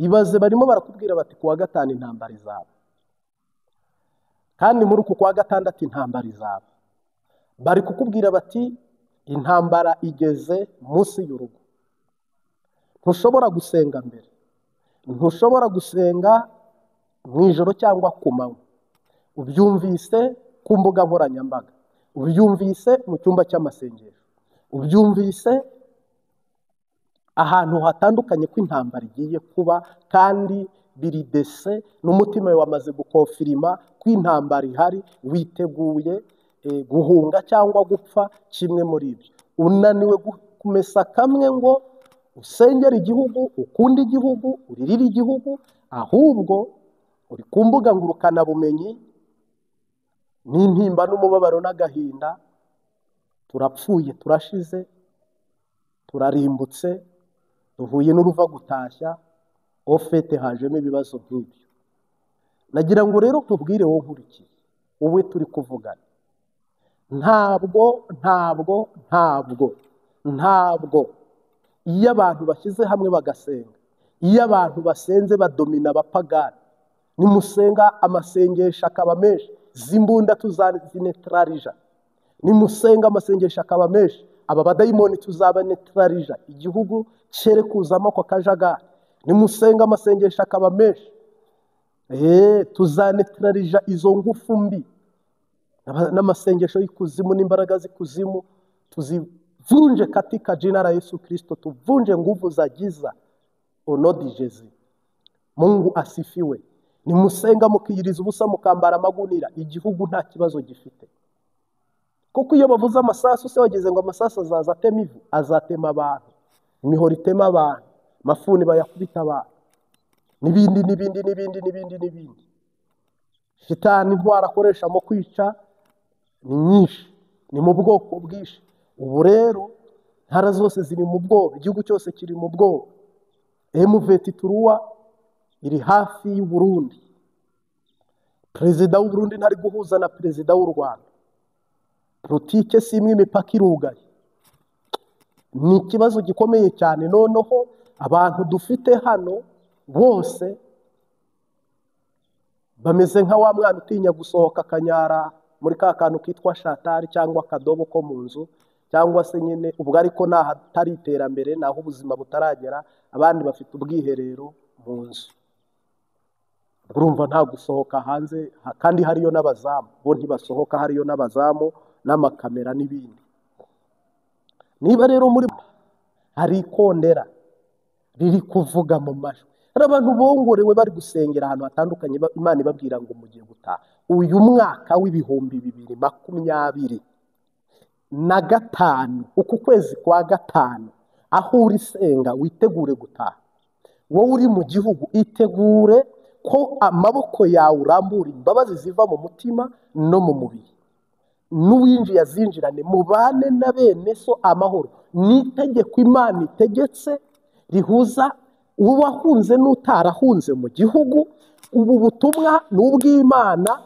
Ibaze barimo barakubwira bati kuwa gatanu intambara izaba, kandi muri uku kwa gatandatu intambara izaba. Bari kukubwira bati intambara igeze munsi y'urugo. Ntushobora gusenga mbere, ntushobora gusenga mu ijoro cyangwa ku manywa. Ubyumvise ku mbuga nkoranyambaga, ubyumvise mu cyumba cy'amasengesho, ubyumvise ahantu hatandukanye ko intambara igiye kuba, kandi biri dese n'umutima wawe wamaze gukonfirima ko intambara ihari, witeguye guhunga cyangwa gupfa kimwe muri ibyo. Unaniwe kumesa kamwe ngo usengere igihugu, ukunde igihugu, uririre igihugu, ahubwo uri ku mbuga ngurukanabumenyi n'intimba n'umubabaro n'agahinda. Turapfuye, turashize, turarimbutse, duhuye n'uruva gutashya, ofete hajemo ibibazo nk'ibyo. Nagira ngo rero nkubwire wowe nkurikiye, wowe turi kuvugana, ntabwo ntabwo ntabwo ntabwo iyo abantu bashyize hamwe bagasenga, iyo abantu basenze badomina abapagani, nimusenga amasengesho akaba menshi, zimbunda tuzazinetrarija, nimusenga amasengesho akaba menshi, aba badayimoni tuzabanetrarija, igihugu cyere kuzamo ako kajagari. Nimusenga amasengesho akaba menshi, tuzanetrarija izo ngufu mbi n'amasengesho y'ikuzimu n'imbaraga z'ikuzimu, tuzivunje katika jina la Yesu Kristo, tuvunje nguvu za giza au nom de Jésus. Mungu asifiwe. Nimusenga mukiyiriza ubusa mukambara amagunira, igihugu nta kibazo gifite. Kuko iyo bavuze amasasu se wageze ngo amasasu azaza atema ivu, azatema abantu, imihoro itema abantu, mafuni bayakubita abantu, n'ibindi n'ibindi n'ibindi n'ibindi n'ibindi. Shitani intwaro akoresha mu kwica ni nyinshi, ni mu bwoko bwinshi. Ubu rero ntara zose ziri mu bwoba, igihugu cyose kiri mu bwoba. M23 iri hafi y'u Burundi. Perezida w'u Burundi ntari guhuza na perezida w'u Rwanda. Politike si imwe, imipaka irugaye. Ni ikibazo gikomeye cyane. Noneho abantu dufite hano bose bameze nka wa mwana utinya gusohoka akanyara muri ka kantu kitwa shatari cyangwa akadobo ko mu nzu, cyangwa se nyine ubwo ariko nahatari iterambere, naho ubuzima butaragera, abandi bafite ubwiherero mu nzu. Urumva nta gusohoka hanze, kandi hariyo n'abazamu, bo ntibasohoka, hariyo n'abazamu n'amakamera n'ibindi. Niba rero muri hari ikondera riri kuvuga mu majwi, hari abantu bongorewe bari gusengera ahantu hatandukanye, Imana ibabwira ngo mugiye gutaha. Uyu mwaka w'2025, uku kwezi kwa gatanu, aho uri senga witegure gutaha. Wowe uri mu gihugu itegure ko amaboko yawe urambura imbabazi ziva mu mutima no mu mubiri, n'uwinjiye azinjirane, mubane na bene so amahoro. Ni itegeko Imana itegetse rihuza uwahunze n'utarahunze mu gihugu. Ubu butumwa ni ubw'Imana,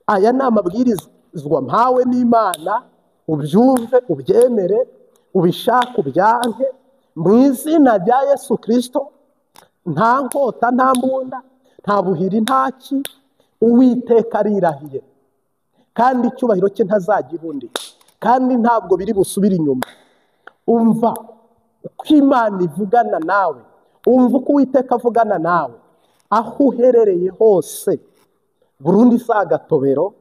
aya ni amabwirizwa mpawe n'Imana, ubyumve ubyemere, ubishake ubyanke, mu izina rya Yesu Kristo. Nta nkota, nta mbunda, nta buhiri, nta ki. Uwiteka arirahiye, kandi icyubahiro cye ntazagihundika, kandi ntabwo biri busubire inyuma. Umva uko Imana ivugana nawe, umva uko Uwiteka avugana nawe, aho uherereye hose. Burundi si agatobero,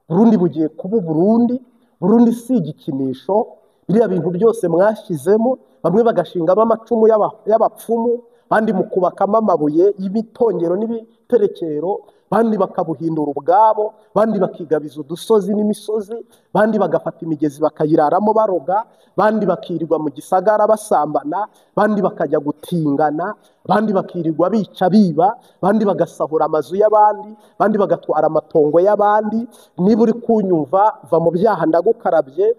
Burundi bugiye kuba Burundi, Burundi si igikinisho. Biriya bintu byose mwashyizemo, bamwe bagashingamo amacumu y'abapfumu, bandi mukubakamo amabuye y'ibitongero n'ibiterekero, bandi bakabuhindura ubwabo, bandi bakigabiza udusozi n'imisozi, bandi bagafata imigezi bakayiraramo baroga, bandi bakirirwa mu gisagara basambana, bandi bakajya gutingana, bandi bakirirwa bica biba, bandi bagasahura amazu y'abandi, bandi bagatwara amatongo y'abandi. Niba uri kunyumva, va mu byaha ndagukarabye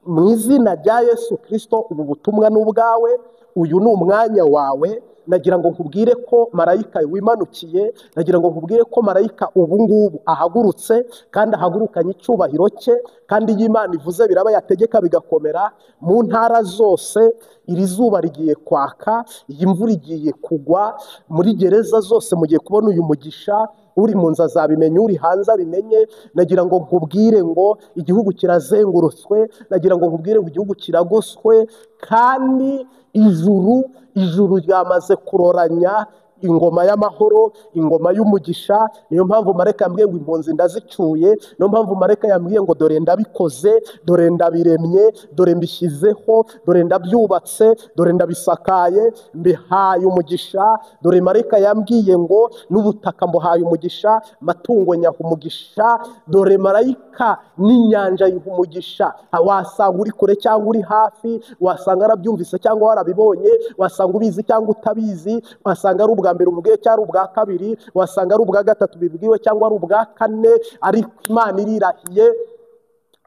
mu izina rya Yesu Kristo. Ubu butumwa ni ubwawe, uyu ni umwanya wawe. Nagira ngo nkubwire ko marayika wimanukiye, nagira ngo nkubwire ko marayika ubu ngubu ahagurutse, kandi ahagurukanye icyubahiro cye, kandi iyo Imana ivuze biraba, yategeka bigakomera. Mu ntara zose iri zuba rigiye kwaka, iyi mvura igiye kugwa, muri gereza zose mugiye kubona uyu mugisha. Uri mu nzu azabimenye, uri hanze abimenye. Nagira ngo nkubwire ngo igihugu kirazengurutswe, nagira ngo nkubwire ngo igihugu kiragoswe, kandi ijuru ryamaze kuroranya ingoma y'amahoro, ingoma y'umugisha. Niyo mpamvu marayika yambwiye ngo impunzi ndazicyuye, niyo mpamvu marayika yambwiye ngo dore ndabikoze, dore ndabiremye, dore mbishyizeho, dore ndabyubatse, dore ndabisakaye, mbihaye umugisha. Dore marayika yambwiye ngo n'ubutaka mbuhaye umugisha, matungo nyaha umugisha, dore marayika n'inyanja yiha umugisha. Wasanga uri kure cyangwa uri hafi, wasanga warabyumvise cyangwa warabibonye, wasanga ubizi cyangwa utabizi, wasanga ari ubwa mbere ubwiwe cyangwa ubwa kabiri, wasanga ari ubwa gatatu bibwiwe cyangwa ari ubwa kane, ariko Imana irirahiye.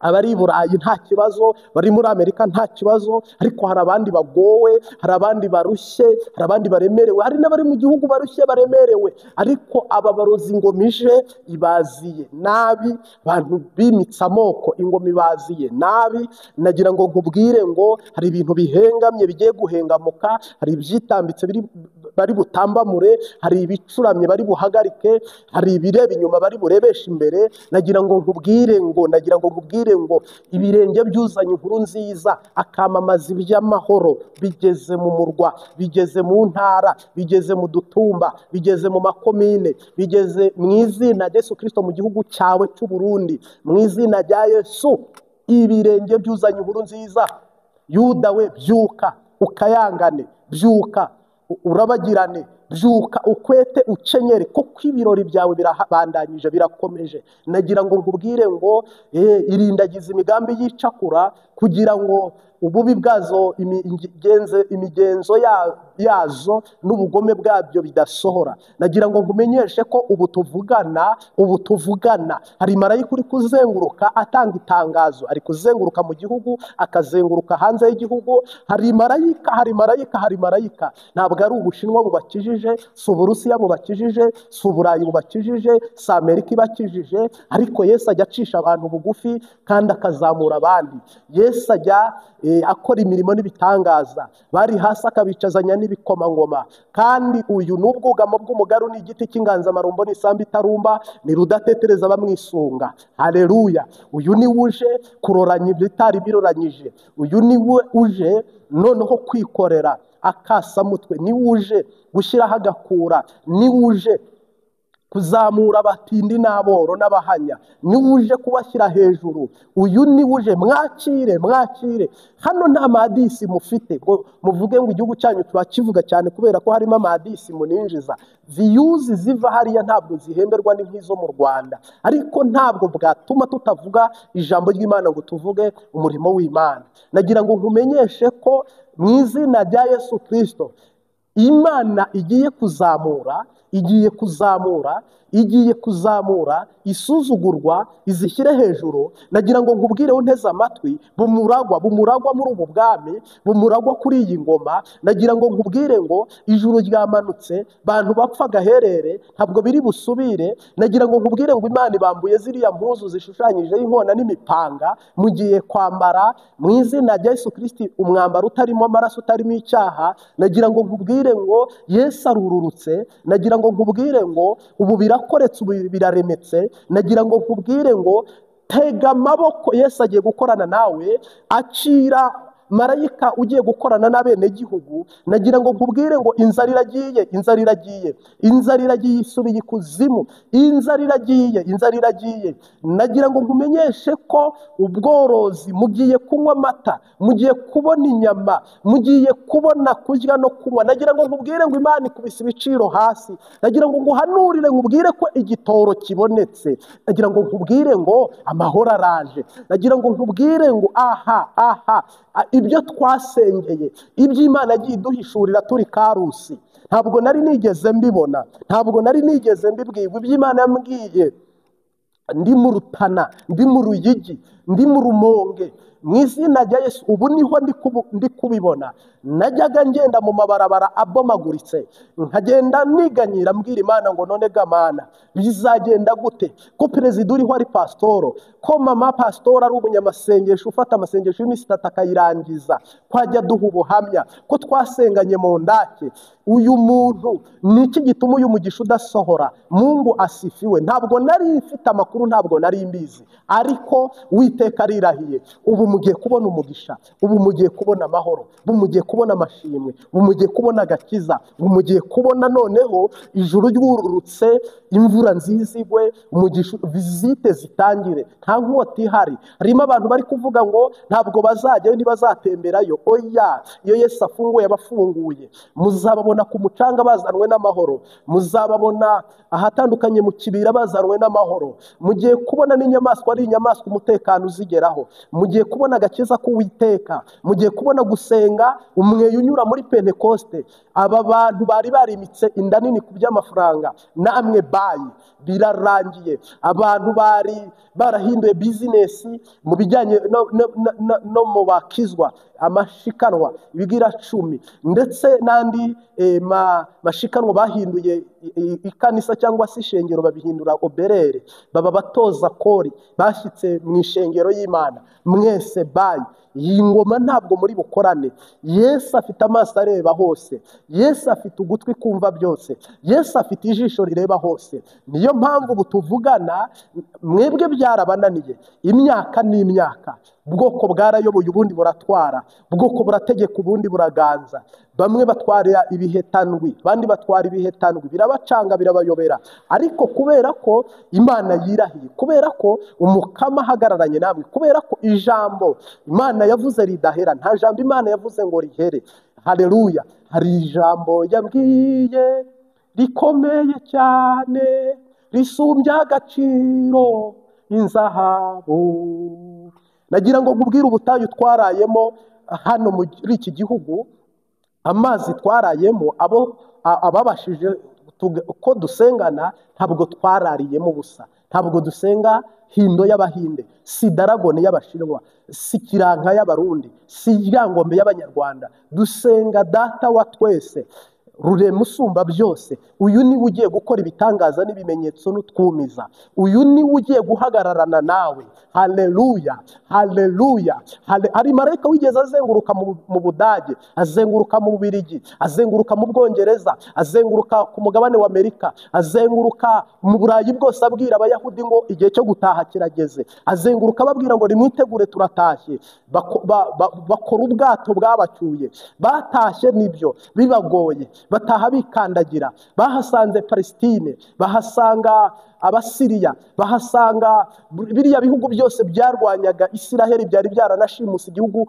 Abari i Burayi nta kibazo, bari muri Amerika nta kibazo, ariko hari abandi bagowe, hari abandi barushye, hari abandi baremerewe, hari n'abari mu gihugu barushye baremerewe. Ariko aba barozi ingoma ije ibaziye nabi, abantu bimitse amoko ingoma ibaziye nabi. Nagira ngo nkubwire ngo hari ibintu bihengamye bigiye guhengamuka, hari ibyitambitse bari butambamure, hari ibicuramye bari buhagarike, hari ibireba inyuma bari burebesha imbere. Nagira ngo nkubwire ngo, nagira ngo nkubwire ngo ibirenge byuzanye inkuru nziza, akamamaza iby'amahoro, bigeze mu murwa, bigeze mu ntara, bigeze mu dutumba, bigeze mu makomine, bigeze mu izina rya Yesu Kristo mu gihugu cyawe cy'u Burundi, mu izina rya Yesu. Ibirenge byuzanye inkuru nziza. Yuda we, byuka ukayangane, byuka urabagirane, byuka ukwete ucenyere, kuko ibirori byawe birabandanyije, birakomeje. Nagira ngo nkubwire ngo irindagiza imigambi y'icakura, kugira ngo ububi bwazo, imigenzo yazo n'ubugome bwabyo bidasohora. Nagira ngo nkumenyeshe ko ubu tuvugana hari marayika uri kuzenguruka atanga itangazo, ari kuzenguruka mu gihugu, akazenguruka hanze y'igihugu. Hari marayika, hari marayika, hari marayika. Ntabwo ari Ubushinwa bubakijije, si Uburusiya bubakijije, si Uburayi bubakijije, si Amerika ibakijije, ariko Yesu ajya acisha abantu bugufi kandi akazamura abandi. Yesu ajya akora imirimo n'ibitangaza, bari hasi akabicazanya n'ibikomangoma. Kandi uyu ni ubwugamo bw'umugaru, ni igiti cy'inganzamarumbo, ni isambu itarumba, ni rudatetereza bamwisunga. Haleluya! Uyu ni uje kuroranya ibitari biroranyije, uyu ni we uje noneho kwikorera akasamutwe, ni uje gushyiraho agakura, ni uje kuzamura abatindi n'aboro n'abahanya, ni uje kubashyira hejuru. Uyu ni uje, mwakire, mwakire. Hano nta madisi mufite ngo muvuge ngo igihugu cyanyu turakivuga cyane kubera ko harimo amadisi muninjiza. Viyuzi ziva hariya ntabwo zihemberwa nk'izo mu Rwanda, ariko ntabwo bwatuma tutavuga ijambo ry'Imana ngo tuvuge umurimo w'Imana. Nagira ngo nkumenyeshe ko mu izina rya Yesu Kristo Imana igiye kuzamura, igiye kuzamura, igiye kuzamura isuzugurwa, izishyire hejuru. Nagira ngo nkubwire unteze amatwi, bumuragwa muri ubu bwami, bumuragwa kuri iyi ngoma. Nagira ngo nkubwire ngo ijuru ryamanutse, bantu bapfa gaherere ntabwo biri busubire. Nagira ngo nkubwire ngo Imana ibambuye ziriya mpuzu zishushanyijeho inkona n'imipanga, mugiye kwambara mu izina rya Yesu Kristo umwambaro utarimo amaraso, utarimo icyaha. Nagira ngo nkubwire ngo Yesu arururutse. Nagira ngo nkubwire ngo ubu birakoretse, ubu biraremetse. Nagira ngo nkubwire ngo tega amaboko, Yesu agiye gukorana nawe, acira marayika ugiye gukorana n'abenegihugu. Nagira ngo nkubwire ngo inzara iragiye, inzara iragiye, inzara iragiye, isubiye ikuzimu, inzara iragiye, inzara iragiye. Nagira ngo nkumenyeshe ko ubworozi, mugiye kunywa amata, mugiye kubona inyama, mugiye kubona kurya no kunywa. Nagira ngo nkubwire ngo Imana ikubise ibiciro hasi. Nagira ngo nguhanurire nkubwire ko igitoro kibonetse. Nagira ngo nkubwire ngo amahoro araje. Nagira ngo nkubwire ngo aha aha ibyo twasengeye, ibyo Imana yagiye iduhishurira turi Karusi, ntabwo nari nigeze mbibona, ntabwo nari nigeze mbibwirwa. Ibyo Imana yambwiye ndi mu Rutana, ndi mu Ruyigi, ndi mu Rumonge, mu izina rya Yesu. Ubu niho ndi kubibona. Najyaga ngenda mu mabarabara abomaguritse, nkagenda niganyira mbwira Imana ngo none gamana bizagenda gute, ko perezida uriho ari pasitoro, ko mama pasitoro ari umunyamasengesho ufata amasengesho y'iminsi itatu akayirangiza, ko ajya aduha ubuhamya, ko twasenganye mu ndake. Uyu muntu ni iki gituma uyu mugisha udasohora? Mungu asifiwe. Ntabwo nari mfite amakuru, ntabwo nari mbizi, ariko Uwiteka arirahiye. Ubu mugiye kubona umugisha, ubu mugiye kubona amahoro, ubu mugiye kubona amashimwe, ubu mugiye kubona agakiza, ubu mugiye kubona noneho ijuru ryururutse, imvura nziza igwe, umugisha, visite zitangire, nta nkota ihari. Harimo abantu bari kuvuga ngo ntabwo bazajyayo, ntibazatemberayo. Oya, iyo Yesu afunguye abafunguye. Muzababona ku mucanga bazanwe n'amahoro, muzababona ahatandukanye mu kibira bazanwe n'amahoro. Mugiye kubona n'inyamaswa ari inyamaswa umutekano uzigeraho, mugiye kubona agakiza k'Uwiteka, mugiye kubona gusenga umweyo unyura muri Pentekoste. Aba bantu bari barimitse inda nini ku by'amafaranga, namwe bayi birarangiye. Abantu bari barahinduye bizinesi mu bijyanye no mu bakizwa, amashikanwa ibigira 10 ndetse n'andi mashikanwa bahinduye ikanisa cyangwa se ishengero babihindura oberere, baba batoza kori bashyitse mu ishengero y'Imana. Mwese bayi, iyi ngoma ntabwo muri bukorane. Yesu afite amaso areba hose, Yesu afite ugutwi kumva byose, Yesu afite ijisho rireba hose. Niyo mpamvu butuvugana mwebwe byarabananiye imyaka n'imyaka. Ubwoko bwarayoboye ubundi buratwara, ubwoko burategeka ubundi buraganza. Bamwe batwara ibihetandwi, abandi batwara ibihetandwi, birabacanga birabayobera. Ariko kubera ko Imana yirahiye, kubera ko umukama ahagararanye namwe, kubera ko ijambo Imana yavuze ridahera, nta jambo Imana yavuze ngo rihere. Haleluya. Hari ijambo yabwiye rikomeye cyane, risumbya agaciro inzahabu. Nagira ngo nkubwire ubutayu twarayemo hano muri iki gihugu, amazi twarayemo, abo ababashije ko dusengana, ntabwo twarariyemo ubusa. Ntabwo dusenga hindo y'Abahinde, si daragone y'Abashinwa, si kiranka y'Abarundi, si ryangombe y'Abanyarwanda. Dusenga Data wa twese, Rurema usumba byose. Uyu niwe ugiye gukora ibitangaza n'ibimenyetso n'utwumiza. Uyu niwe ugiye guhagararana nawe. Haleluya, haleluya. Hari marayika wigeze azenguruka mu Budage, azenguruka mu Bubiligi, azenguruka mu Bwongereza, azenguruka ku mugabane wa Amerika, azenguruka mu Burayi bwose abwira Abayahudi ngo igihe cyo gutaha kirageze. Azenguruka ababwira ngo nimwitegure turatashye. Bakora ubwato bwabacyuye, batashye nibyo bibagoye, bataha bikandagira. Bahasanze Palestine, bahasanga Abasiriya, bahasanga biriya bihugu byose byarwanyaga Isiraheli, byari byaranashimuse igihugu,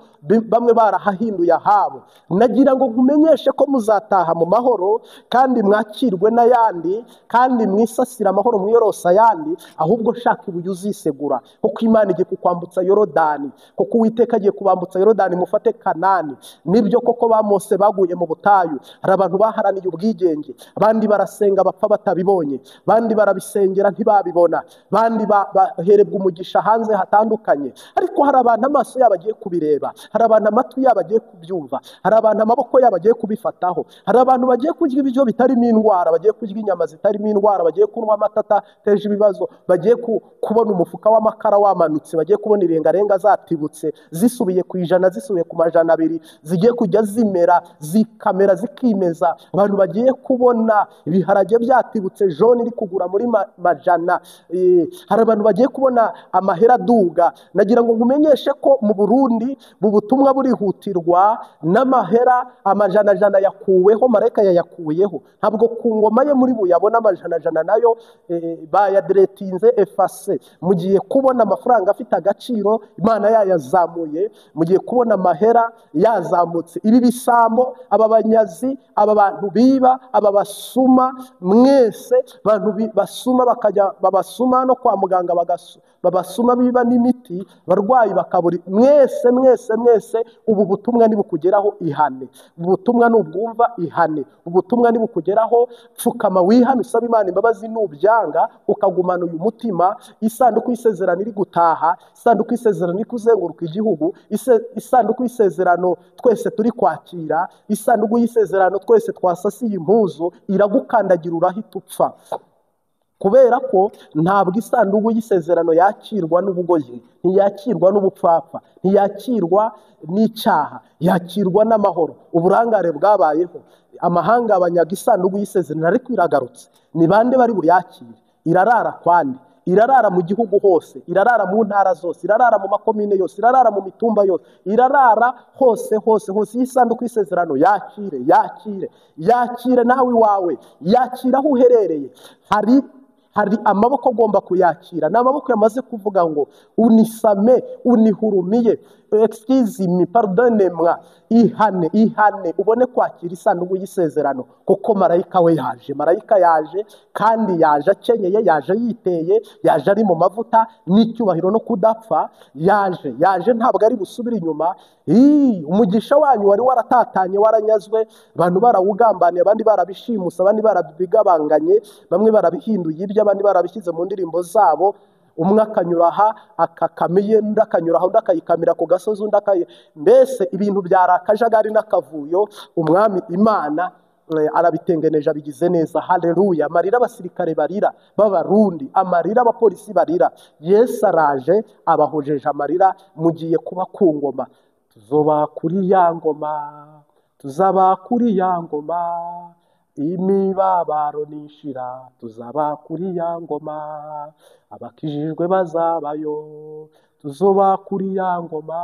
bamwe barahahinduye ahabo. Nagira ngo nkumenyeshe ko muzataha mu mahoro, kandi mwakirwe n'ayandi, kandi mwisasira amahoro mwiyorosa ayandi. Ahubwo shaka ibuye uzisegura, kuko Imana igiye kukwambutsa Yorodani, kuko Uwiteka agiye kubambutsa Yorodani mufate Kanani. Nibyo koko ba Mose baguye mu butayu, hari abantu baharaniye ubwigenge, abandi barasenga bapfa batabibonye, abandi barabisengera ntibabibona, abandi baherebwa umugisha hanze hatandukanye. Ariko hari abantu amaso yabo agiye kubireba, hari abantu amatwi yabo agiye kubyumva, hari abantu amaboko yabo agiye kubifataho, hari abantu bagiye kurya ibiryo bitarimo indwara, bagiye kurya inyama zitarimo indwara, bagiye kunywa amata atateje ibibazo, bagiye kubona umufuka w'amakara wamanutse, bagiye kubona irengarenga zatibutse zisubiye ku 100, zisubiye ku 200, zigiye kujya zimera zikamera zikimeza. Abantu bagiye kubona ibiharage byatibutse jaune iri kugura muri majana. Hari abantu bagiye kubona amahera aduga. Nagira ngo nkumenyeshe ko mu Burundi bu butumwa burihutirwa, n'amahera amajana jana yakuweho, marayika yayakuyeho. Ntabwo ku ngoma ye muri buyabona amajana jana nayo bayaderetinze efase. Mugiye kubona amafaranga afite agaciro, Imana yayazamuye. Mugiye kubona amahera yazamutse. Ibi bisambo, aba banyazi, aba bantu biba, aba basuma, mwese bantu basuma bakajya babasuma no kwa muganga babasuma biba n'imiti, barwayi bakaburi. Mwese mwese mwese ubu butumwa nibukugeraho ihane, ubutumwa nubwumva ihane, ubutumwa nibukugeraho pfukama wihane usaba Imana imbabazi. Nubyanga ukagumana uyu mutima, isanduku y'isezerano iri gutaha, isanduku y'isezerano iri kuzenguruka igihugu, isanduku y'isezerano twese turi kwakira, isanduku y'isezerano twese twasasiye impuzu, iragukandagira urahita upfa. Kubera ko ntabwo isanduku y'isezerano yakirwa n'ubugoyi, ntiyakirwa n'ubupfapfa, ntiyakirwa n'icyaha, yakirwa n'amahoro. Uburangare bwabayeho, amahanga abanyaga isanduku y'isezerano, ariko iragarutse. Ni bande bari buyakire? Irarara kwande, irarara mu gihugu hose, irarara mu ntara zose, irarara mu makomine yose, irarara mu mitumba yose, irarara hose hose hose. Iyi sanduku y'isezerano yakire, yakire, yakire nawe iwawe, yakira aho uherereye. Hari amaboko agomba kuyakira, ni amaboko yamaze kuvuga ngo unisame, unihurumiye, excuse me, pardonnez-moi, ihane, ihane, ubone kwakira isanduku y'isezerano, kuko marayika we yaje. Marayika yaje, kandi yaje akenyeye, yaje yiteye, yaje ari mu mavuta n'icyubahiro no kudapfa, yaje, yaje ntabwo ari busubire inyuma. Umugisha wanyu wari waratatanye, waranyazwe, abantu barawugambaniye, abandi barabishimuse, abandi barabigabanganye, bamwe barabihinduye ibyo, abandi barabishyize mu ndirimbo zabo. Umwe akanyura aha akakamiye, undi akanyura aho, undi akayikamira ku gasozi, undi akayi, mbese ibintu byari akajagari n'akavuyo. Umwami Imana arabitengeneje, abigize neza. Haleluya! Amarira abasirikare barira b'Abarundi, amarira abapolisi barira, Yesu araje abahojeje amarira. Mugiye kuba ku ngoma, tuzoba kuri ya ngoma, tuzaba kuri ya ngoma, imibabaro nishira, tuzaba kuri ya ngoma, abakijijwe bazabayo, tuzoba kuri ya ngoma,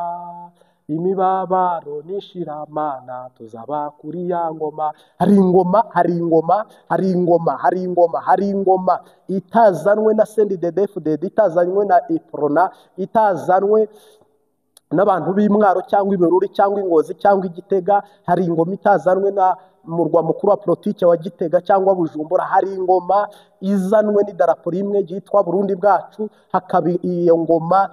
imibabaro nishira, mana tuzaba kuri ya ngoma. Hari ingoma, hari ingoma, hari ingoma, hari ingoma, hari ingoma itazanwe na CNDD-FDD, itazanywe na Iprona, itazanwe n'abantu b'Imwaro cyangwa Ibururi cyangwa Ingozi cyangwa Igitega. Hari ingoma itazanwe na murwa mukuru wa politike wa Gitega cyangwa Bujumbura. Hari ingoma izanwe n'idarapo rimwe ryitwa Burundi bwacu, hakaba iyo ngoma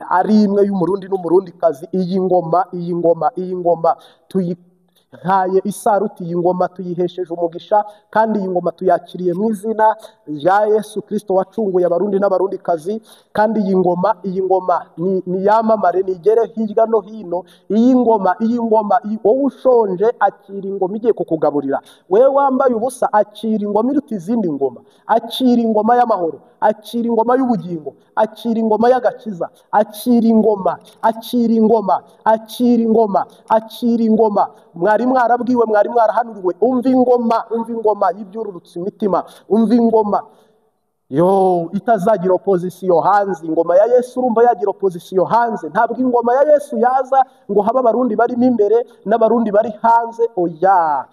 ari imwe y'Umurundi n'Umurundikazi. Iyi ngoma, iyi ngoma, iyi ngoma tuyihaye isaruti, iyi ngoma tuyihesheje umugisha, kandi iyi ngoma tuyakiriye mu izina rya Yesu Kristo wacunguye Abarundi n'Abarundikazi. Kandi iyi ngoma, iyi ngoma ni yamamare, nigere hirya no hino. Iyi ngoma, iyi ngoma, wowe ushonje akira ingoma igiye kukugaburira, wewe wambaye ubusa akira ingoma iruta izindi ngoma, akira ingoma y'amahoro, akira ingoma y'ubugingo, akira ingoma y'agakiza, akira ingoma, akira ingoma, akira ingoma, akira ingoma. Mwari mwarabwiwe, mwari mwarahanuriwe, umva ingoma, umva ingoma y'ibyururutse imitima, umva ingoma yo itazagira opozisiyo hanze. Ingoma ya Yesu urumva yagira opozisiyo hanze? Ntabwo ingoma ya Yesu yaza ngo habe Abarundi barimo imbere n'Abarundi bari hanze, oya.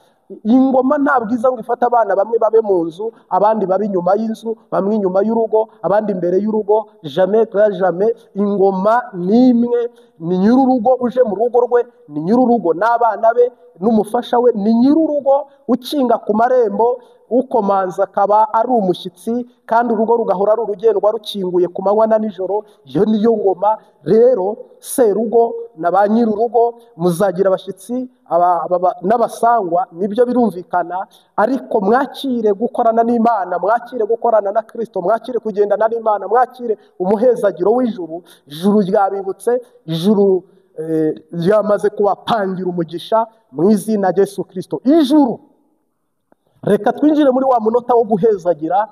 Ingoma ntabwo iza ngo ifate abana bamwe babe mu nzu, abandi babe inyuma y'inzu, bamwe inyuma y'urugo, abandi imbere y'urugo. Jamais grand jamais. Ingoma ni imwe, ni nyir'urugo uje mu rugo rwe, ni nyir'urugo n'abana be n'umufasha we, ni nyir'urugo ukinga ku marembo, ukomanza akaba ari umushyitsi, kandi urugo rugahora ari urugendwa rukinguye ku manywa na nijoro. Iyo niyo ngoma. Rero serugo na ba nyir'urugo muzagira abashyitsi n'abasangwa, nibyo birumvikana, ariko mwakire gukorana n'Imana, mwakire gukorana na Kristo, mwakire kugendana n'Imana, mwakire umuhezagiro w'ijuru. Ijuru ryabibutse, ijuru ryamaze kubapangira umugisha mu izina rya Yesu Kristo. Ijuru. Reka twinjire muri wa munota wo guhezagira,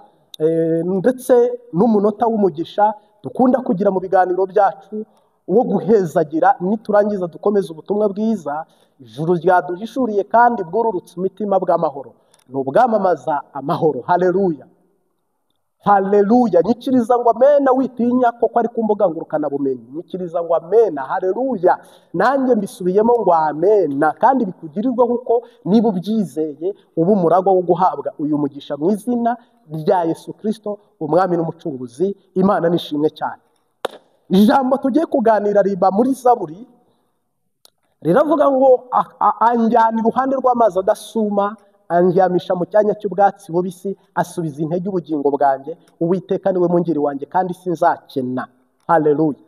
ndetse n'umunota w'umugisha dukunda kugira mu biganiro byacu wo guhezagira. Niturangiza dukomeze ubutumwa bwiza ijuru ryaduhishuriye kandi bwururutse imitima bw'amahoro, ni ubwamamaza amahoro. Haleluya, haleluya. Nyikiriza ngo amena, witinya koko ari ku mbuga ngurukanabumenyi. Nyikiriza ngo amena, haleluya. Nanjye mbisubiyemo ngo amena, kandi bikugirirwe kuko niba ubyizeye uba umuragwa wo guhabwa uyu mugisha mu izina rya Yesu Kristo umwami n'umucunguzi. Imana nishimwe cyane. Ijambo tugiye kuganira riba muri Zaburi, riravuga ngo anjyana iruhande rw'amazi adasuma, andyamisha mu cyanya cy'ubwatsi bubisi, asubiza intege ubugingo bwanjye. Uwiteka niwe mungeri wanjye kandi sinzakena. Haleluya.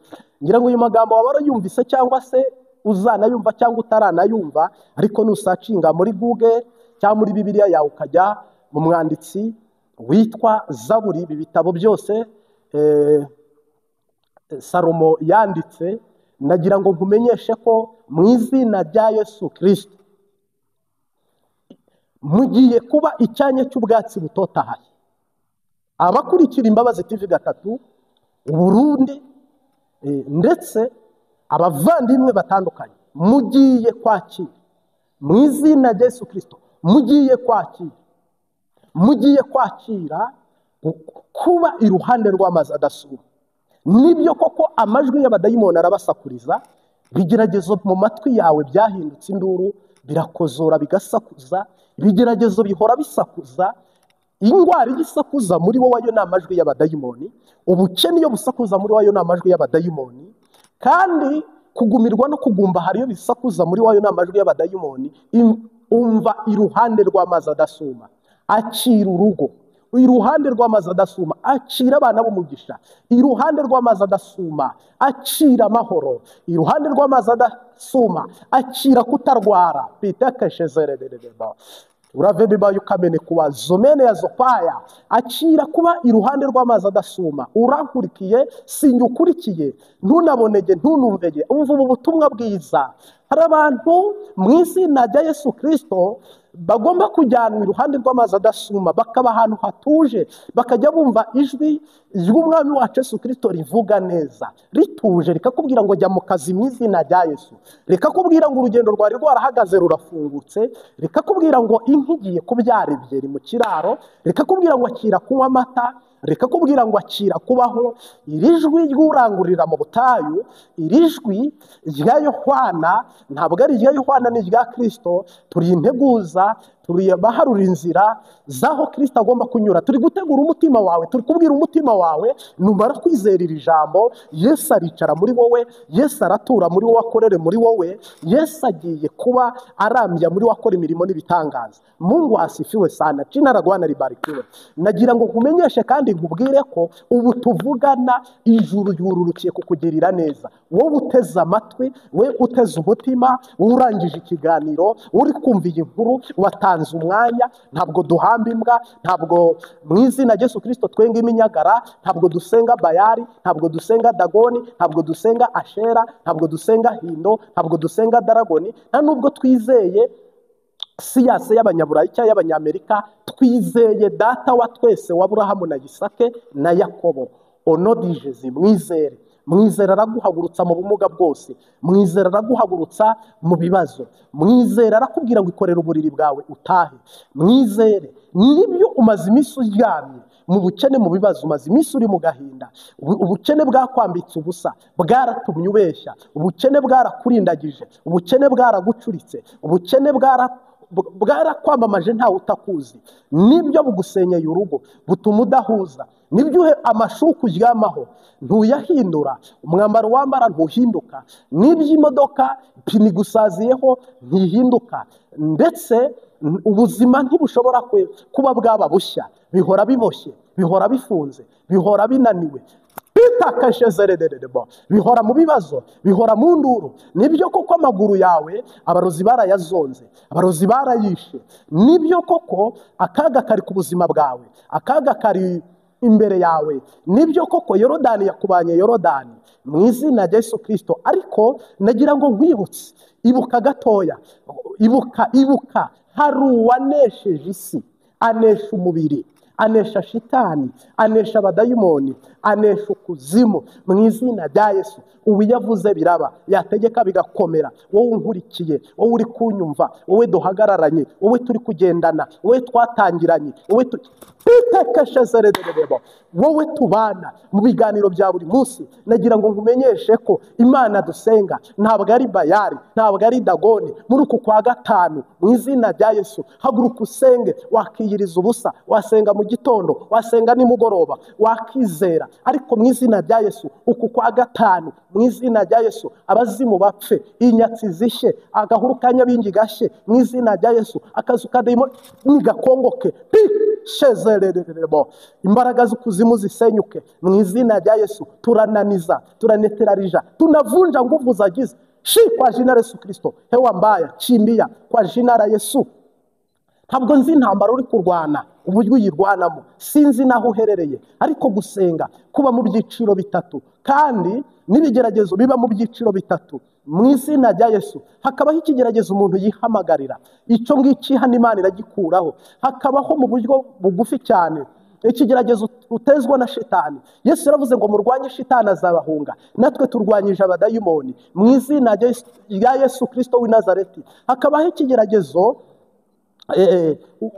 Ngira ngo uyu magambo waba warayumvise cyangwa se uzanayumva cyangwa utaranayumva, ariko nusacinga muri Google cyangwa muri Bibiliya yawe ukajya mu mwanditsi witwa Zaburi, ibi bitabo byose Salomo yanditse, nagira ngo nkumenyeshe ko mu izina rya Yesu Kristo mugiye kuba icyanya cy'ubwatsi butotahaye. Abakurikira Imbabazi TV 3 Burundi ndetse abavandimwe batandukanye, mugiye kwakira mu izina rya Yesu Kristo, mugiye kwakira, mugiye kwakira kuba iruhande rw'amazi adasuma. Nibyo koko amajwi y'abadayimoni arabasakuriza, ibigeragezo mu matwi yawe byahindutse induru, birakozora bigasakuza, ibigeragezo bihora bisakuza, indwara igisakuza muri wowe ayo ni amajwi y'abadayimoni, ubukene iyo busakuza muri wowe ayo ni amajwi y'abadayimoni, kandi kugumirwa no kugumba hariyo bisakuza muri wowe ayo ni amajwi y'abadayimoni. Umva iruhande rw'amazi adasuma, akira urugo iruhande rw'amazi adasuma, akira abana b'umugisha iruhande rw'amazi adasuma, akira amahoro iruhande rw'amazi adasuma, akira kutarwara. Urave bibaye ukamene kuba zomene ya zopaya, akira kuba iruhande rw'amazi adasuma. Urankurikiye sinyukurikiye, ntunabonege ntunumvege, umva ubu butumwa bwiza. Hari abantu mu izina rya Yesu Kristo bagomba kujyanwa iruhande rw'amazi adasuma, bakaba ahantu hatuje, bakajya bumva ijwi ry'umwami wacu Yesu Kristo rivuga neza rituje, rikakubwira ngo jya mu kazi mu izina rya Yesu, rikakubwira ngo urugendo rwari rwarahagaze rurafungutse, rikakubwira ngo inka igiye kubyara ebyiri mu kiraro, rikakubwira ngo akira kunywa amata, rikakubwira ngo akira kubaho. Iri jwi ry'urangurira mu butayu, iri jwi rya Yohana, ntabwo ari irya Yohana, ni irya Kristo. Turi integuza, turi abaharura inzira z'aho Kristo agomba kunyura. Turi gutegura umutima wawe, turi kubwira umutima wawe, numara kwizera iri jambo, Yesu aricara muri wowe, Yesu aratura muri wowe, akorere muri wowe, Yesu agiye kuba arambya muri wowe, akora imirimo n'ibitangaza. Mungu asifiwe sana, jina la Bwana libarikiwe. Nagira ngo nkumenyeshe kandi nkubwire ko ubu tuvugana ijuru ryururukiye kukugirira neza. Wowe uteze amatwi, we uteze umutima, urangije ikiganiro, uri kumva iyi nkuru, watanze umwanya. Ntabwo duhamba imbwa, ntabwo mu izina rya Yesu Kristo twenga iminyagara, ntabwo dusenga Bayari, ntabwo dusenga Dagoni, ntabwo dusenga Ashera, ntabwo dusenga Hindo, ntabwo dusenga Daragoni, nta nubwo twizeye siyase y'abanyaburayi cyangwa y'abanyamerika. Twizeye data wa twese wa Aburahamu na Isake na Yakobo. Onodijezi, mwizere. Mwizera araguhagurutsa mu bumuga bwose, mwizera araguhagurutsa mu bibazo, mwizera arakubwira ngo ikorere uburiri bwawe utahe. Mwizere. Nibyo umaze iminsi uryamye mu bukene, mu bibazo, umaze iminsi uri mu gahinda, ubukene bwakwambitse ubusa, bwaratumye ubeshya, ubukene bwarakurindagije, ubukene bwaragucuritse, ubukene bwarakwamamaje ntawe utakuzi. Nibyo bugusenyeye urugo, butuma udahuza. Nibyo amashuka uryamaho ntuyahindura, umwambaro wambara ntuhinduka, nibyo imodoka pini igusaziyeho ntihinduka, ndetse ubuzima ntibushobora kuba bwaba bushya, bihora biboshye, bihora bifunze, bihora binaniwe, bihora mu bibazo, bihora mu nduru. Nibyo koko amaguru yawe abarozi barayazonze, abarozi barayishe. Nibyo koko akaga kari ku buzima bwawe, akaga kari imbere yawe. Nibyo koko Yorodani yakubanye Yorodani mu izina rya Yesu Kristo. Ariko nagira ngo nkwibutse, ibuka gatoya, ibuka, ibuka, hari uwanesheje isi, anesha umubiri, anesha shitani, anesha abadayimoni, anesha ukuzimu mu izina rya Yesu. Ubu iyo avuze biraba, yategeka bigakomera. Wowe unkurikiye, wowe uri kunyumva, wowe duhagararanye, wowe turi kugendana, wowe twatangiranye, wowe wowe tubana mu biganiro bya buri munsi, nagira ngo nkumenyeshe ko Imana dusenga ntabwo ari Bayari, ntabwo ari Dagoni. Muri uku kwa gatanu mu izina rya Yesu, haguruka usenge. Wakiyiriza ubusa, wasenga mu gitondo, wasenga nimugoroba, wakizera, ariko mu izina rya Yesu uku kwa gatanu, mu izina rya Yesu abazimu bapfe, inyatsi zishye, agahuru ka nyabingi gashye, mu izina rya Yesu akazu ka dayimoni nigakongoke, shezerererebo, imbaraga z'ukuzimu zisenyuke mu izina rya Yesu. Turananiza, turaneterarija, tunavunja nguvu za giza shi kwa jina la Yesu Kristo. Hewa mbaya chimbia kwa jina la Yesu. Ntabwo nzi intambara uri kurwana uburyo uyirwanamo, sinzi naho uherereye, ariko gusenga kuba mu byiciro bitatu, kandi n'ibigeragezo biba mu byiciro bitatu mu izina rya Yesu. Hakabaho ikigeragezo umuntu yihamagarira, icyo ngicyo hano Imana iragikuraho. Hakabaho mu buryo bugufi cyane ikigeragezo utezwa na shitani. Yesu yaravuze ngo murwanye shitani azabahunga, natwe turwanyije abadayimoni mu izina rya Yesu Kristo w'i Nazareti. Hakabaho ikigeragezo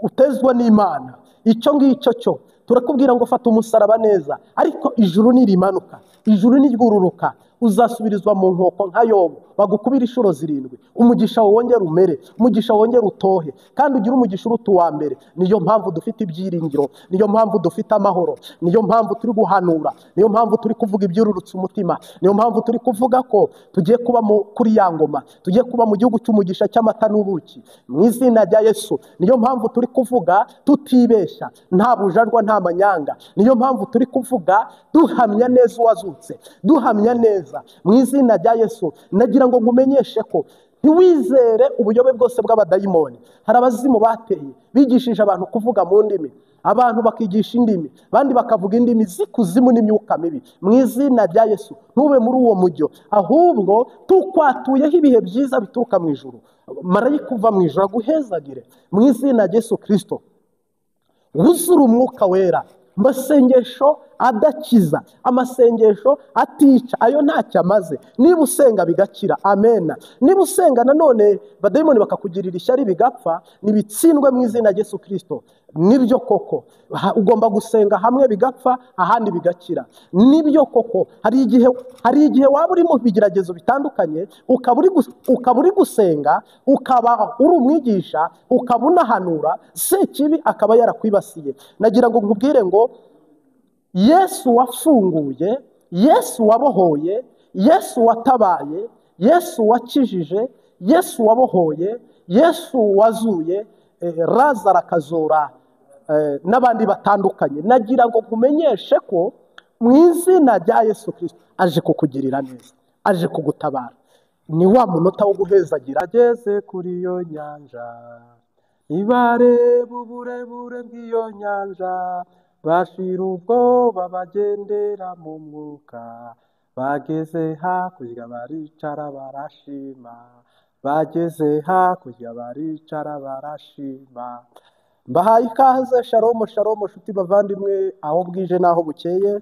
utezwa n'Imana, icyo ngicyo cyo turakubwira ngo fata umusaraba neza, ariko ijuru nirimanuka, ijuru niryururuka, uzasubirizwa mu nkoko nka Yobu, bagukubira inshuro 7, umugisha wongera umere, umugisha wongera utohe, kandi ugire umugisha uruta uwa mbere. Niyo mpamvu dufite ibyiringiro, niyo mpamvu dufite amahoro, niyo mpamvu turi guhanura, niyo mpamvu turi kuvuga ibyururutse umutima, niyo mpamvu turi kuvuga ko tugiye kuba kuri ya ngoma, tugiye kuba mu gihugu cy'umugisha cy'amata n'ubuki mu izina rya Yesu. Niyo mpamvu turi kuvuga tutibeshya, nta bujarwa, nta manyanga. Niyo mpamvu turi kuvuga duhamya neza uwazutse, duhamya neza mu izina rya Yesu. Nagira ngo nkumenyeshe ko ntiwizere ubuyobe bwose bw'abadayimoni. Hari abazimu bateye bigishije abantu kuvuga mu ndimi, abantu bakigisha indimi, abandi bakavuga indimi z'ikuzimu n'imyuka mibi. Mu izina rya Yesu ntube muri uwo mujyo, ahubwo tukwatuyeho ibihe byiza bituruka mu ijuru. Marayika uva mu ijuru aguhezagire mu izina rya Yesu Kristo. Wuzure umwuka wera, amasengesho adakiza, amasengesho atica, ayo ntacyo amaze. Niba usenga bigakira, amena. Niba usenga nanone badayimoni bakakugirira ishyari bigapfa, nibitsindwe mu izina rya Yesu Kristo. Nibyo koko ugomba gusenga hamwe bigapfa, ahandi bigakira. Nibyo koko hari igihe waba uri mu bigeragezo bitandukanye, ukaba uri gusenga, ukaba uri umwigisha, ukaba unahanura, sekibi akaba yarakwibasiye. Nagira ngo nkubwire ngo Yesu wafunguye, Yesu wabohoye, Yesu watabaye, Yesu wakijije, Yesu wabohoye, Yesu wazuye Lazaro akazura n'abandi batandukanye. Nagira ngo nkumenyeshe ko mu izina rya Yesu Kristo aje kukugirira neza, aje kugutabara. Ni wa munota wo guhezagira. Ageze kuri iyo nyanja, nibareba uburebure bw'iyo nyanja, bashira ubwoba bagendera mu mwuka, bageze hakurya baricara barashima, bageze hakurya baricara barashima. Mbahaye ikaze, shalom shalom nshuti bavandimwe, aho bwije naho bukeye,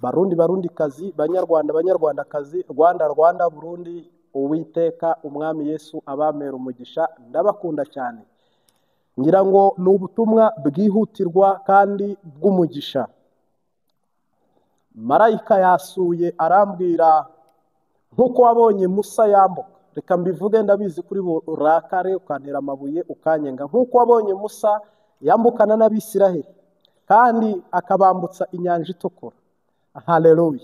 Barundi Barundikazi, Banyarwanda Banyarwandakazi, Rwanda Rwanda, Burundi, Uwiteka Umwami Yesu abamera umugisha, ndabakunda cyane. Ngira ngo ni ubutumwa bwihutirwa kandi bw'umugisha. Marayika yasuye arambwira nkuko wabonye Musa yambuka. Reka mbivuge, ndabizi kuri burakare ukantera amabuye ukanyenga. Nkuko wabonye Musa yambukana n'Abisiraheli kandi akabambutsa inyanja itukura. Haleluya.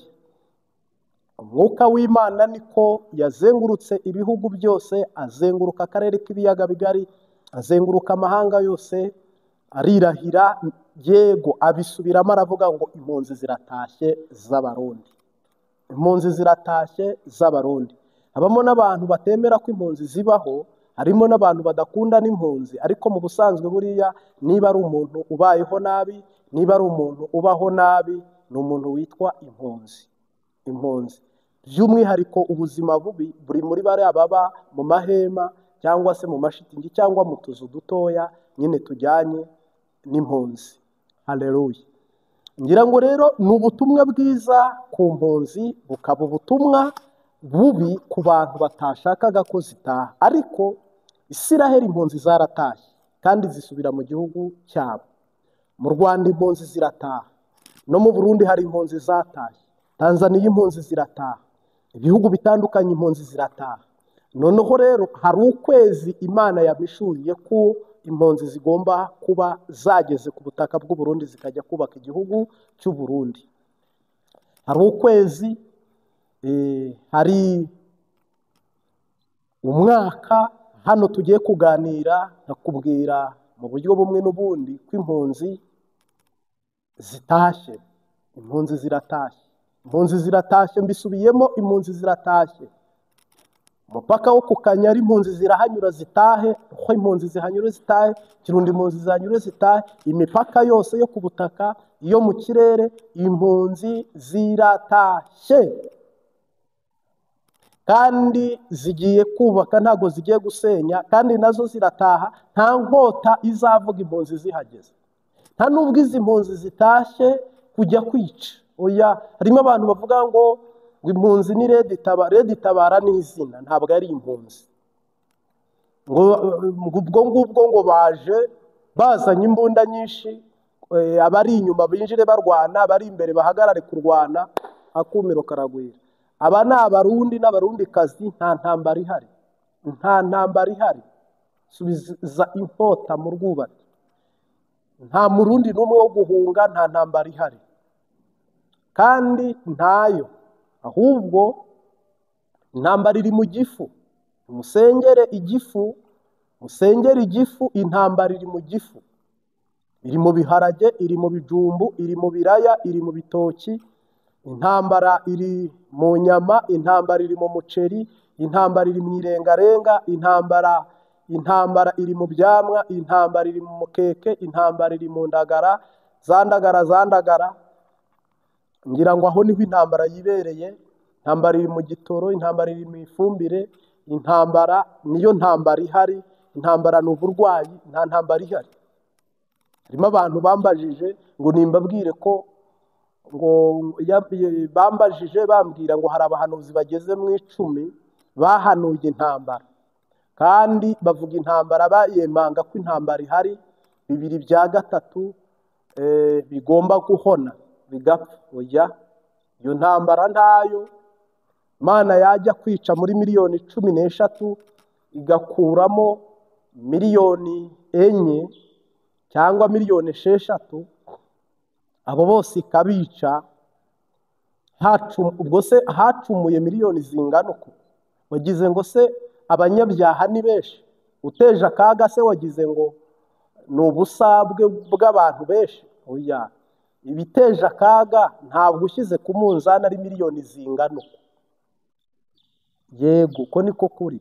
Umwuka w'Imana niko yazengurutse ibihugu byose, azenguruka akarere k'ibiyaga bigari, azenguruka amahanga yose, arirahira, yego abisubiramo aravuga ngo impunzi ziratashye z'Abarundi. Impunzi ziratashye z'Abarundi. Habamo n'abantu batemera ko impunzi zibaho, harimo n'abantu badakunda n'impunzi, ariko mu busanzwe buriya niba ari umuntu ubayeho nabi, niba ari umuntu ubaho nabi, ni umuntu witwa impunzi. Impunzi by'umwihariko ubuzima bubi buri muri bariya baba mu mahema cyangwa se mu mashitingi cyangwa mu tuzu dutoya nyine tujyanye n'impunzi. Haleluya. Ngira ngo rero ni ubutumwa bwiza ku mpunzi, bukaba ubutumwa bubi ku bantu batashakaga ko zitaha. Ariko Isiraheli impunzi zaratashye kandi zisubira mu gihugu cyabo. Mu Rwanda impunzi zirataha, no mu Burundi hari impunzi zatashye, Tanzania impunzi zirataha, ibihugu bitandukanye impunzi zirataha. Noneho rero hari ukwezi Imana yabishuriye ko impunzi zigomba kuba zageze ku butaka bw'u Burundi zikajya kubaka igihugu cy'u Burundi. Hari ukwezi, hari umwaka. Hano tugiye kuganira nkakubwira mu buryo bumwe n'ubundi ko impunzi zitashye, impunzi ziratashye, impunzi ziratashye, mbisubiyemo, impunzi ziratashye. Umupaka wo ku Kanyari impunzi zirahanyura zitahe, uko impunzi zihanyura zitahe, Kirundo impunzi zihanyura zitahe, imipaka yose yo ku butaka, iyo mu kirere, impunzi ziratashye. Kandi zigiye kubaka, ntago zigiye gusenya, kandi nazo zirataha, nta nkota izavuga impunzi zihageze. Nta nubwo izi mpunzi zitashye kujya kwica. Oya, harimo abantu bavuga ngo impunzi ni Red Tabara ni izina, ntabwo ari impunzi. Ngo ubwo ngubwo ngo baje bazanye imbunda nyinshi, abari inyuma binjire barwana, abari imbere bahagarare kurwana, akumiro karagwira. Aba ni Abarundi n'Abarundikazi, nta ntambara ihari, nta ntambara ihari. Subiza inkota mu rwubati. Nta Murundi n'umwe wo guhunga, nta ntambara ihari kandi ntayo. Ahubwo intambara iri mu gifu. Musengere igifu, musengere igifu, intambara iri mu gifu. Iri mu biharage, iri mu bijumbu, iri mu biraya, iri mu bitoki. Intambara iri mu nyama, intambara iri mu muceri, intambara iri mu irengarenga, intambara iri mu byamwa, intambara iri mu mukeke, intambara iri mu ndagara, zandagara zandagara. Ngira ngo aho niho intambara yibereye. Intambara iri mu gitoro, intambara iri mu ifumbire, intambara niyo ntambara ihari. Intambara ni uburwayi, nta ntambara ihari. Harimo abantu bambajije ngo nimbabwire ko ngo bambajije bambwira ngo hari abahanuzi bageze mu 10 bahanuye intambara, kandi bavuga intambara bayemanga ko intambara ihari, 2 bya 3 bigomba guhona bigapfa. Oya, iyo ntambara ntayo. Imana yajya kwica muri miliyoni 13 igakuramo miliyoni 4 cyangwa miliyoni 6, abo bose ikabica. Ubwo se hacumuye miliyoni zingana uko? Wagize ngo se abanyabyaha ni benshi? Uteje akaga se wagize ngo ni ubusabwe bw'abantu benshi? Oya, ibiteje akaga ntabwo ushyize ku munzani ari miliyoni zingana uko. Yego, ko niko kuri.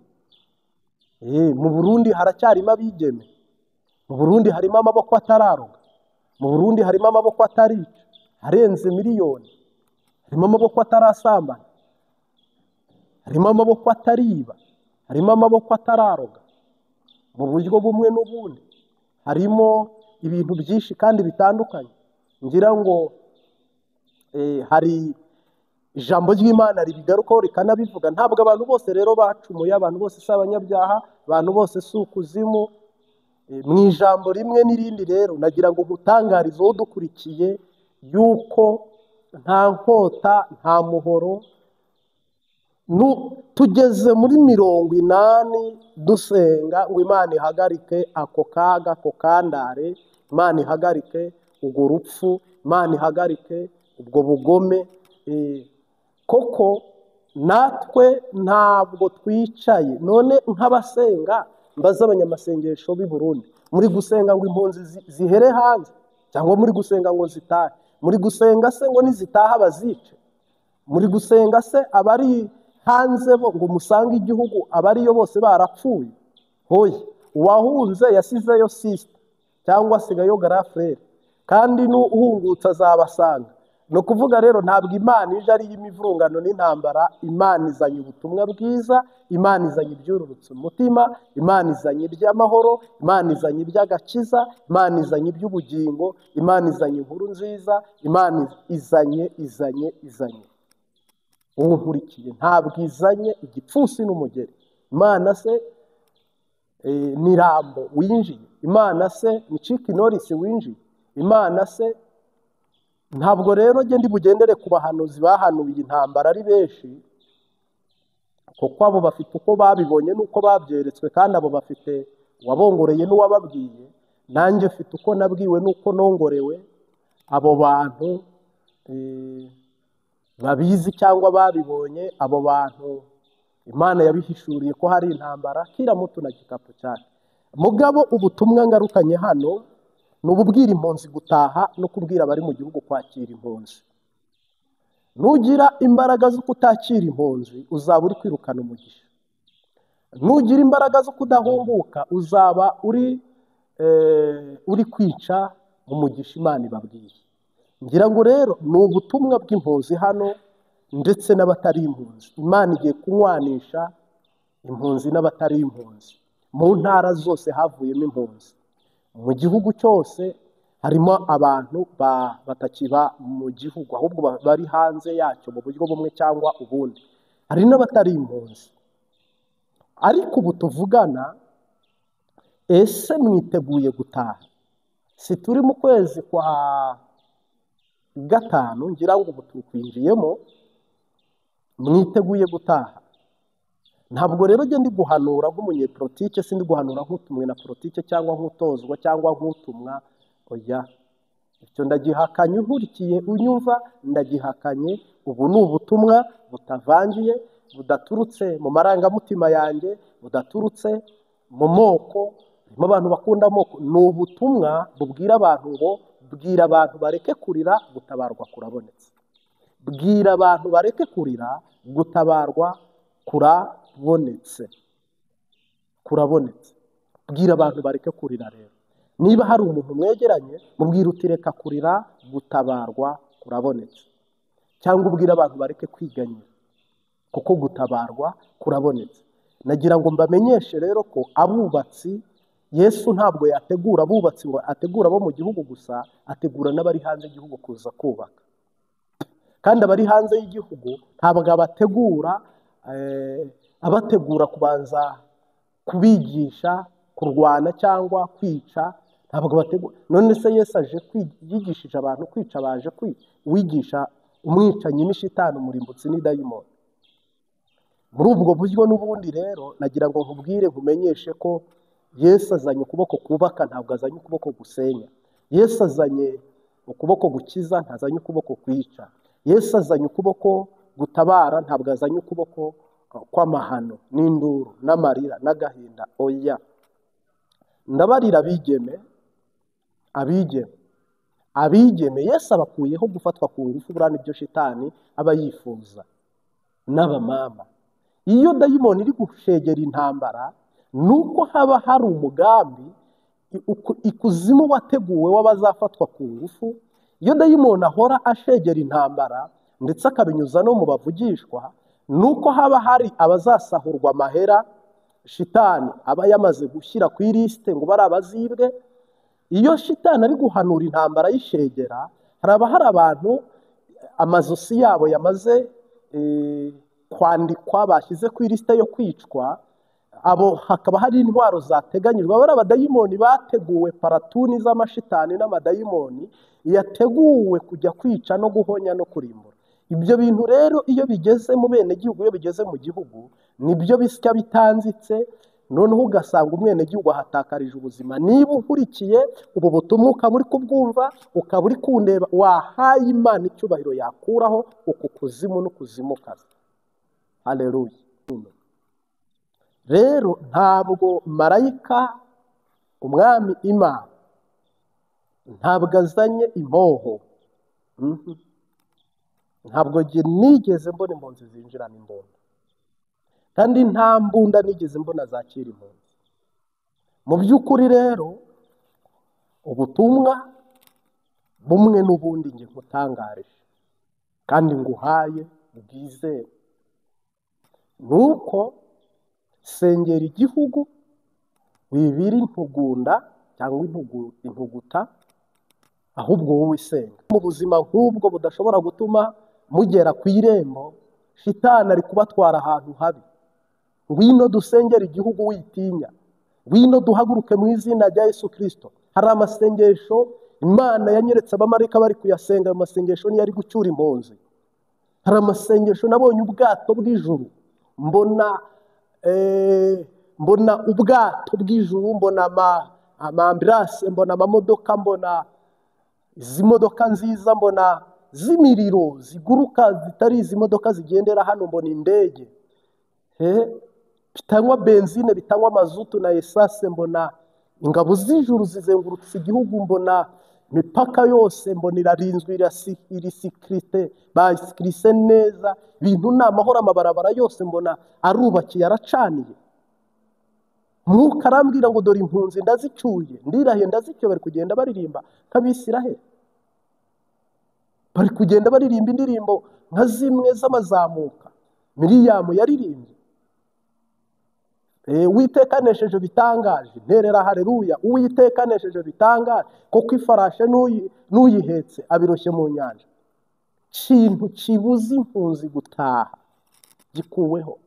Mu Burundi haracyarimo abigeme, mu Burundi harimo amaboko atararoga, mu Burundi harimo amaboko atarica arenze miliyoni, harimo amaboko atarasambana, harimo amaboko atariba, harimo amaboko atararoga. Mu buryo bumwe n'ubundi harimo ibintu byinshi kandi bitandukanye. Ngira ngo hari ijambo ry'Imana ribigarukaho rikanabivuga. Ntabwo abantu bose rero bacumuye, abantu bose si abanyabyaha, abantu bose si ukuzimu. Mu ijambo rimwe n'irindi rero nagira ngo nkutangarize uwo dukurikiye yuko nta nkota, nta muhoro. Tugeze muri 80 dusenga ngo Imana ihagarike ako kaga, ako kandare, Imana ihagarike ubwo rupfu, Imana ihagarike ubwo bugome. Koko natwe ntabwo twicaye. None nk'abasenga, mbaza abanyamasengesho b'i Burundi, muri gusenga ngo impunzi zihere hanze, cyangwa muri gusenga ngo zitahe? Muri gusenga se ngo nizitaha bazice? Muri gusenga se abari hanze bo ngo musange igihugu abariyo bose barapfuye? Hoya, uwahunze yasizeyo sister cyangwa asigayo garafrere, kandi n'uhungutse azabasanga. No kuvuga rero ntabwo Imana ije ari y'imivurungano n'intambara. Imana izanye ubutumwa bwiza, Imana izanye ibyururutse umutima, Imana izanye iby'amahoro, Imana izanye iby'agakiza, Imana izanye iby'ubugingo, Imana izanye inkuru nziza, Imana izanye izanye izanye. Uwo nkurikiye ntabwo izanye igipfunsi n'umugeri. Imana se ni Rambo winjiye, Imana se ni Chuck Norris winjiye, Imana se ntabwo rero njye ndi bugendere ku bahanuzi bahanuye intambara ari benshi, kuko abo bafite uko babibonye n'uko babyeretswe, kandi abo bafite Uwabongoreye n'uwababwiye, nanjye mfite uko nabwiwe n'uko nongorewe. Abo bantu babizi cyangwa babibonye, abo bantu Imana yabihishuriye ko hari intambara, kila mutu na kikapu cyake. Mugabo ubutumwa ngarukanye hano ni ububwira impunzi gutaha no kubwira abari mu gihugu kwakira impunzi. Nugira imbaraga zo kutakira impunzi uzaba uri kwirukana umugisha. Nugira imbaraga zo kudahunguka uzaba uri kwica umugisha Imana ibabwiye. Ngira ngo rero ni ubutumwa bw'impunzi hano ndetse n'abatari impunzi. Imana igiye kunywanisha impunzi n'abatari impunzi. Mu ntara zose havuyemo impunzi, mu gihugu cyose harimo abantu batakiba mu gihugu, ahubwo bari hanze yacyo mu buryo bumwe cyangwa ubundi. Hari n'abatari impunzi. Ariko ubu tuvugana, ese mwiteguye gutaha? Si turi mu kwezi kwa gatanu, ngira ngo ubu tukwinjiyemo, mwiteguye gutaha? Ntabwo rero njye ndi guhanura nk'umunyepolitike, sindi guhanura nk'utumwe na politike cyangwa nk'utozwa cyangwa nk'utumwa, oya. Icyo ndagihakanye, unkurikiye unyumva ndagihakanye. Ubu ni ubutumwa butavangiye, budaturutse mu marangamutima yanjye, budaturutse mu moko, harimo abantu bakunda amoko. Ni ubutumwa bubwira abantu ngo bwira abantu bareke kurira, gutabarwa kurabonetse. Bwira abantu bareke kurira, gutabarwa kurabonetse. Kurabonetse. Bwira abantu bareke kurira rero. Niba hari umuntu mwegeranye, mubwira uti reka kurira, gutabarwa kurabonetse. Cyangwa ubwira abantu bareke kwiganyira, kuko gutabarwa kurabonetse. Nagira ngo mbamenyeshe rero ko abubatsi, Yesu ntabwo yategura abubatsi ngo ategura abo mu gihugu gusa, ategura n'abari hanze y'igihugu kuza kubaka. Kandi abari hanze y'igihugu ntabwo abategura, abategura kubanza kubigisha kurwana cyangwa kwica, ntabwo bategura. None se Yesu aje yigishije abantu kwica, baje wigisha umwicanyi ni shitani, umurimbuzi ni dayimoni. Muri ubwo buryo n'ubundi rero nagira ngo nkubwire, nkumenyeshe ko Yesu azanye ukuboko kubaka, ntabwo azanye ukuboko gusenya. Yesu azanye ukuboko gukiza, ntazanye ukuboko kwica. Yesu azanye ukuboko gutabara, ntabwo azanye ukuboko kw'amahano n'induru n'amarira n'agahinda, oya. Ndabarira abigeme, abigeme, abigeme. Yesu abakuyeho gufatwa ku ngufu, buriya nibyo shitani aba yifuza. N'abamama, iyo dayimoni iri gushegera intambara, nuko haba hari umugambi ikuzimu wateguwe w'abazafatwa ku ngufu. Iyo dayimoni ahora ashegera intambara ndetse akabinyuza no mu bavugishwa, nuko haba hari abazasahurwa amahera shitani aba yamaze gushyira ku ilisite ngo bari abazibwe. Iyo shitani ari guhanura intambara y'ishegera, haraba hari abantu amazosi yabo yamaze kwandikwa, bashyize ku ilisite yo kwicwa. Abo hakaba hari intwaro zateganyijwe, bari abadayimoni bateguwe, paratuni z'amashitani n'amadayimoni yateguwe kujya kwica no guhonya no kurimbura. Ibyo bintu rero iyo bigeze mu bene gihugu, iyo bigeze mu gihugu, nibyo bisya bitanzitse, noneho ugasanga umwene gihugu ahatakarije ubuzima. Niba unkurikiye ubu butumwa ukaba uri kubwumva, ukaba uri kundeba, wahaye Imana icyubahiro yakuraho uku kuzimu n'ukuzimukazi. Haleluya. Rero ntabwo marayika umwami Imana ntabwo azanye impoho. Ntabwo nigeze mbona impunzi zinjirana imbunda, kandi nta mbunda nigeze mbona zakira impunzi. Mu by'ukuri rero ubutumwa bumwe n'ubundi nge nkutangarije kandi nguhaye bwizewe, nuko sengera igihugu, wibira intugunda cyangwa intuguta, ahubwo wowe senga. Mu buzima nk'ubwo budashobora gutuma mugera ku irembo, shitani ari kubatwara ahantu habi. Ngwino dusengera igihugu witinya, ngwino duhaguruke mu izina rya Yesu Kristo. Hari amasengesho Imana yanyeretse abamarayika bari kuyasenga, ayo masengesho niyo ari gucyura impunzi. Hari amasengesho nabonye ubwato bw'ijuru, mbona mbona ubwato bw'ijuru, mbona amambirase, mbona amamodoka, mbona izi modoka nziza, mbona z'imiriro ziguruka zitari izi modoka zigendera hano, mbona indege bitanywa benzine, bitanywa mazutu na esase, mbona ingabo z'ijuru zizengurutse igihugu, mbona imipaka yose, mbona irarinzwe, irisikirite, bayisikirise neza, ibintu ni amahoro, amabarabara yose mbona arubakiye, aracaniye. Mwuka arambwira ngo dore impunzi ndazicyuye, ndirahiye ndazicyuye. Bari kugenda baririmba nk'Abisiraheli, bari kugenda baririmba indirimbo nka zimwe z'amazamuka Miriyamu yaririmbye. Uwiteka anesheje bitangaje, nterera haleluya, Uwiteka anesheje bitangaje, kuko ifarashe n'uyihetse abiroshye mu nyanja. Kintu kibuza impunzi gutaha gikuweho,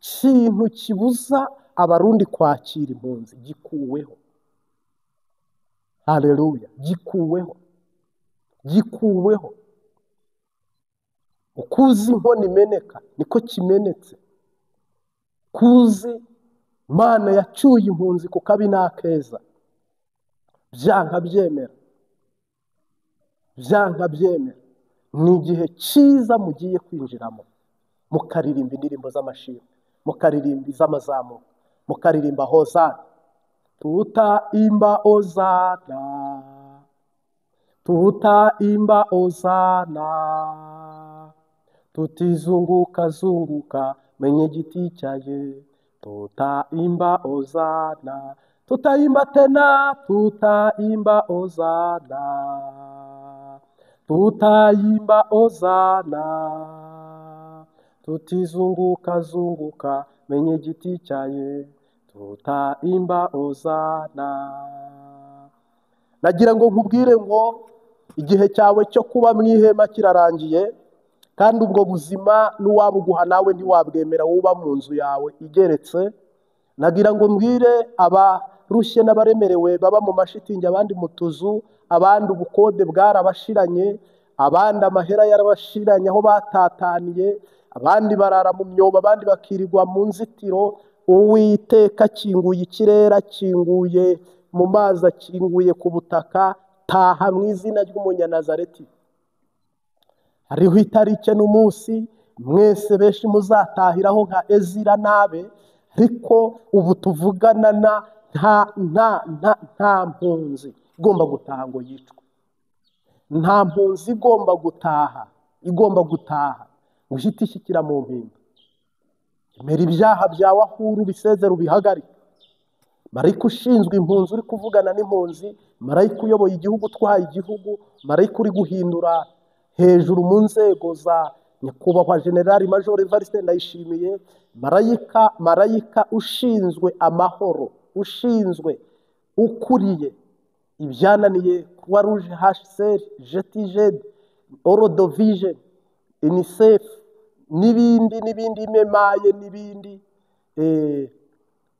kintu kibuza Abarundi kwakira impunzi gikuweho. Haleluya, gikuweho, gikuweho. Ukuzi inkono imeneka niko kimenetse. Kuzi Imana yacyuye impunzi ku kabi n'akeza, byanka byemera, byanka byemera. Ni igihe cyiza mugiye kwinjiramo, mukaririmba indirimbo z'amashimwe, mukaririmba iz'amazamuka, mukaririmba hozana. Tutaimba ozana, tutaimba ozana, tutizunguka zunguka mwenye giti cyaye, tutaimba ozana, tutaimba tena, tutaimba ozana, tutaimba ozana, tutizunguka zunguka mwenye giti cyaye, tutaimba ozana. Nagira ngo nkubwire ngo igihe cyawe cyo kuba mu ihema kirarangiye, kandi ubwo buzima n'uwabuguha nawe ntiwabwemera, wuba mu nzu yawe igeretse. Nagira ngo mbwire abarushye n'abaremerewe baba mu mashitingi, abandi mu tuzu, abandi ubukode bwarabashiranye, abandi amahera yarabashiranye aho batataniye, abandi barara mu myobo, abandi bakirirwa mu nzitiro. Uwiteka akinguye ikirere, akinguye mu mazi, akinguye ku butaka. Taha mu izina ry'Umunyanazareti. Hariho itariki n'umunsi mwese benshi muzatahiraho nka Ezira n'abe, ariko ubu tuvugana na nta nta nta nta mpunzi igomba gutaha ngo yicwe, nta mpunzi igomba gutaha, igomba gutaha ngo ihite ishyikira mu mpinga. Emera ibyaha byawe aho uri, ubisezere, ubihagarike. Marayika ushinzwe impunzi uri kuvugana n'impunzi, marayika uyoboye igihugu utwaye igihugu, marayika uri guhindura hejuru mu nzego za nyakubahwa Generali Major Evariste Ndayishimiye, marayika ushinzwe amahoro, ushinzwe ukuriye ibyananiye Croix Rouge, HCR, GTG, Orodovision, UNICEF n'ibindi n'ibindi, memaye n'ibindi,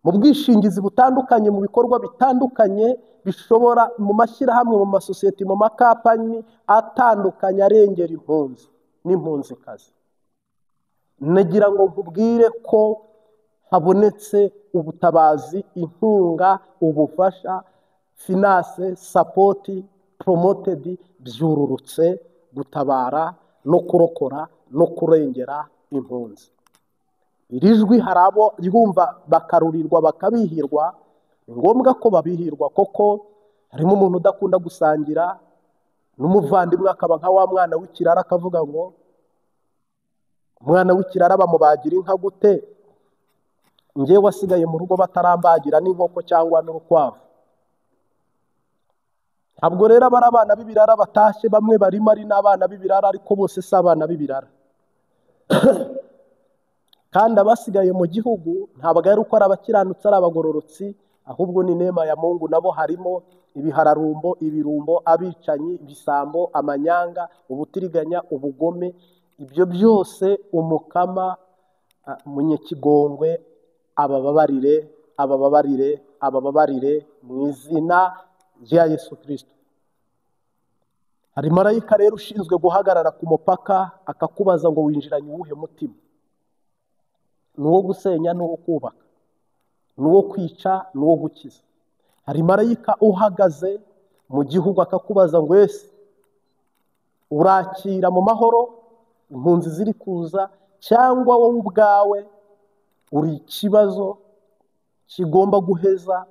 mu bwishingizi butandukanye, mu bikorwa bitandukanye bishobora mu mashyirahamwe, mu masosiyete, mu makampani atandukanye arengera impunzi n'impunzikazi. Nagira ngo nkubwire ko habonetse ubutabazi, inkunga, ubufasha, finance, support, promoted, byururutse gutabara no kurokora no kurengera impunzi. Iri jwi hari abo ryumva bakarurirwa bakabihirwa. Ni ngombwa ko babihirwa koko harimo umuntu udakunda gusangira n'umuvandimwe, akaba nka wa mwana w'ikirara, akavuga ngo umwana w'ikirara bamubagira inka gute, njyewe wasigaye mu rugo batarambagira n'inkoko cyangwa n'urukwavu. Ntabwo rero abari abana b'ibirara batashye, bamwe barimo ari n'abana b'ibirara, ariko bose si abana b'ibirara. Kandi abasigaye mu gihugu ntabwo ari uko ari abakiranutsi, ari abagororotsi, ahubwo ni neema ya Mungu. Nabo harimo ibihararumbo, ibirumbo, abicanyi, ibisambo, amanyanga, ubutiriganya, ubugome. Ibyo byose Umukama Munyekigongwe abababarire, abababarire, abababarire mu izina rya Yesu Kristo. Hari marayika rero ushinzwe guhagarara ku mupaka akakubaza ngo winjiranye uwuhe mutima, ni uwo gusenya n'uwo kubaka. N'uwo kwica n'uwo gukiza. Hari marayika uhagaze mu gihugu akakubaza ngo ese urakira mu mahoro impunzi ziri kuza, cyangwa wowe ubwawe uri ikibazo kigomba guheza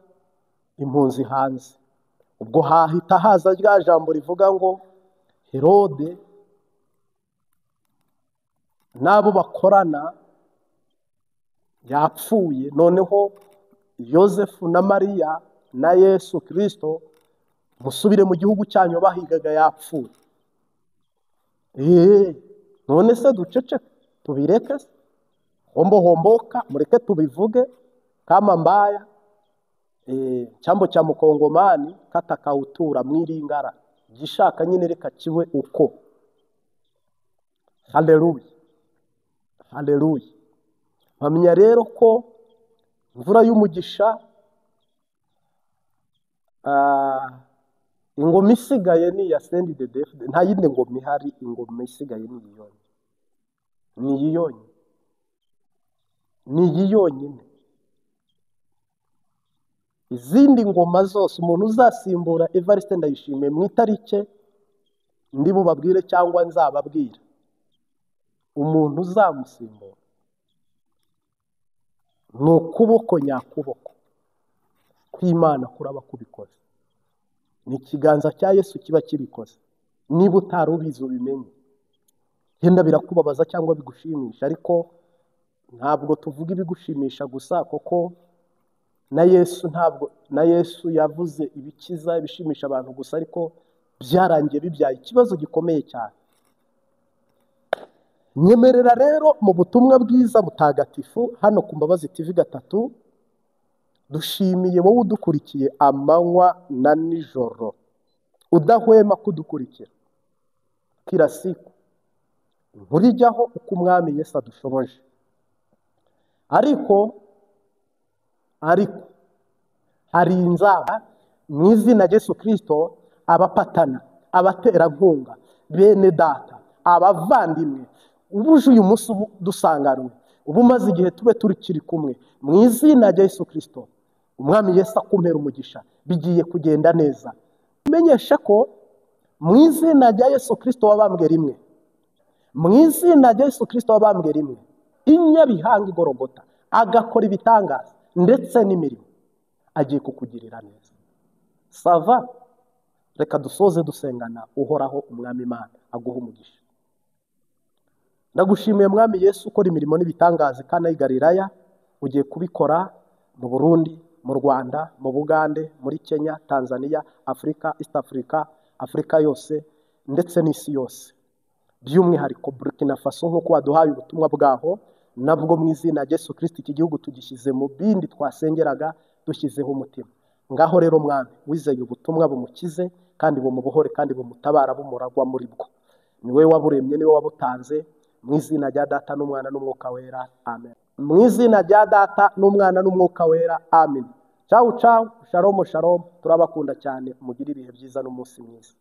impunzi hanze. Ubwo hahita haza rya jambo rivuga ngo Herode n'abo bakorana yapfuye, noneho Yosefu na Mariya na Yesu Kristo musubire mu gihugu cyanyu bahigaga yapfuye. None se duceceke tubireke? Hombo homboka, mureke tubivuge kama mbaya. Cyambo cya mukongomani katakawutura mwiringara gishaka nyine reka kiwe uko. Haleluya, haleluya. Mpamya rero ko imvura y'umugisha, ingoma isigaye ni iya CNDD-FDD, nta yindi ngoma ihari, ingoma isigaye ni iyi yonyine, ni iyi yonyine, ni iyi yonyine. Izindi ngoma zose umuntu uzasimbura Evariste Ndayishimiye mu itariki ndi bubabwire cyangwa nzababwira, umuntu uzamusimbura ni ukuboko nyakuboko kw'Imana kuraba kubikoze, ni ikiganza cya Yesu kiba kibikoze. Niba utari ubizi ubimenye, yenda birakubabaza cyangwa bigushimisha, ariko ntabwo tuvuga ibigushimisha gusa, kuko na Yesu ntabwo, na Yesu yavuze ibikiza ibishimisha abantu gusa, ariko byarangiye bibyaye ikibazo gikomeye cyane. Nyemerera rero mu butumwa bwiza butagatifu hano ku Mbabazi TV 3, dushimiye wowe udukurikiye amanywa na nijoro, udahwema kudukurikira kila siku, nturijyaho uko Umwami Yesu adushoboje. Ariko hari inzara mu izina rya Yesu Kristo, abapatana, abaterankunga, bene data, abavandimwe, ubuje uyu munsi dusanganwe, ubu maze igihe tube turikiri kumwe, mu izina rya Yesu Kristo, Umwami Yesu akumpera umugisha, bigiye kugenda neza. Menyesha ko mu izina rya Yesu Kristo wabambwe rimwe, mu izina rya Yesu Kristo wabambwe rimwe, inyabihanga igorogota, agakora ibitangaza ndetse n'imirimo, agiye kukugirira neza. Sava, reka dusoze dusengana Uhoraho Umwami Imana aguha umugisha. Ndagushimiye Mwami Yesu ukora imirimo n'ibitangaza Kana y'i Galilaya, ugiye kubikora mu Burundi, mu Rwanda, mu Bugande, muri Kenya, Tanzania, Afrika, East Africa, Afrika yose ndetse n'isi yose. By'umwihariko Burkina Faso nk'uko waduhaye ubutumwa bwaho, nabwo mu izina rya Yesu Kristo iki gihugu tugishyize mu bindi twasengeraga dushyizeho umutima. Ngaho rero Mwami, wizeye ubutumwa bumukize kandi bumubohore kandi bumutabara bumuragwa muri bwo. Ni wowe waburemye, ni wowe wabutanze, mu izina rya Data n'Umwana n'Umwuka Wera, amen. Mu izina rya Data n'Umwana n'Umwuka Wera, amen. Ciao ciao, shalom shalom, turabakunda cyane, mugire ibihe byiza n'umunsi mwiza.